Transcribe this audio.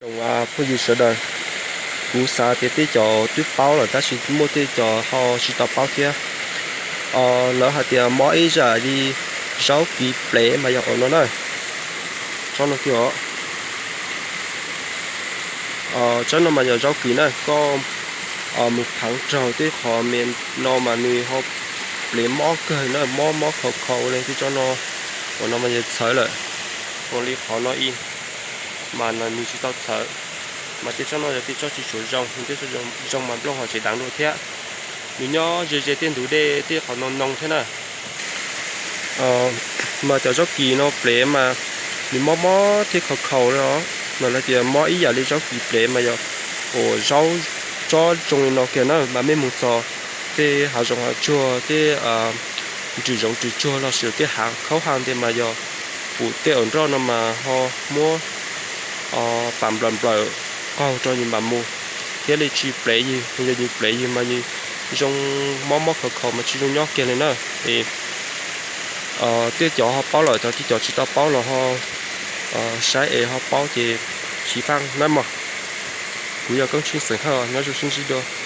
Phooj ywg sawv daws, kuv xav tias tej cov twb paub lawm tab sis muaj tej cov ho tsis tau paub thiab. Lawv hais tias mob ib yam li zaub kiv plev mas yog ua no na. Tsob no kiag os. Tsob no mas yog zaub kiv na, koj mus phav raug tej qhov me no mas nws ho plev mob kawg na, mob mob khaus khaus li tej tsob no. Ua no mas yog txhawv lawm, ua li qhov no ib mas nws tsis tau txhawv. Mas tej tsob no yog tej tsob tsis tshua zoo, tej tsob zoo mas nplooj ho tseem deev dua thiab. Nws nyob ze ze tej ntug dej tej qhov no no thiab na. Mas cov zaub kiv no plev mas nws mob mob thiab khaus khaus li os. Mas lawv tias mob ib yam li zaub kiv plev mas yog ua zaub tsob zoo li no kiag na, mas mej mus txog tej hav zoov hav tsuag, tej ntws zoov ntws tsuag los sis tej hav khaub hav ntawd mas yog pum tej ua nroj no mas ho muab pam nplawm nplawm qaug rau yus mam mus, thiaj li tsis plev yus. Yog yus plev yus mas yus zoo mob mob khaus khaus mas tsis zoo nyob kiag li na. Es tej cov ho paub lawm, cov tej cov tsis tau paub los ho saib es ho paub ces xyiv faj nawb mog. Kuv yog Koob Tsheej xeem Hawj, nyob zoo sib ntsib dua.